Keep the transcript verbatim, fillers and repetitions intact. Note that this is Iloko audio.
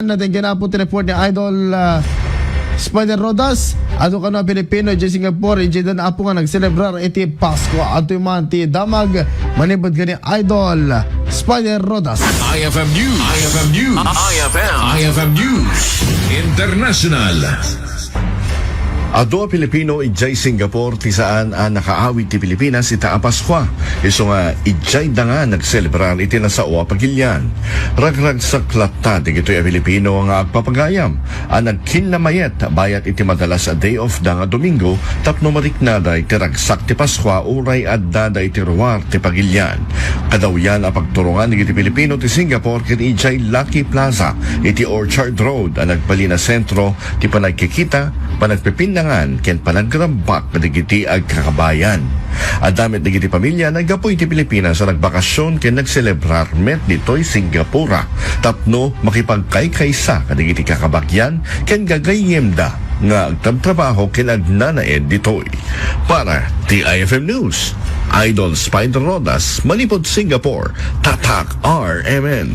Natin kinapo ti report ni Idol, ah, Spider Rodas. Adu kano a Pilipino idiay Singapore, idiay dan apo nga nagselebrar iti Pasko. Adu man ti damag manipud kani Idol Spider Rodas. I F M News. I F M News. I F M. I F M News International. Adu a Pilipino idiay Singapore ti saan a nakaawid ti Pilipinas ita a Paskua. Isu nga idiay da nga nagselebrar iti nasao a pagilian. Ragragsak latta dagitoy a Pilipino nga agpapagayam a nagkinnamayet bayat iti madalas a day off da nga Domingo tapno mariknada iti ragsak ti Paskua uray addada iti ruar ti pagilian. Kadawyan a pagturongan dagiti Pilipino ti Singapore ken idiay Lucky Plaza iti Orchard Road a nagbalin a sentro ti panagkikita, panagpipinnangan, ken panagrambak dagiti agkakabayan. Adda met dagiti pamilya naggapu iti Pilipinas a nagbakasyon ken nagselebrar met ditoy Singapura tapno makipagkaykaysa kadagiti kakabagian ken gagayyemda nga agtrabtrabaho ken agnanaed ditoy. Para ti I F M News, Idol Spider Rodas, manipud Singapore, Tatak R M N.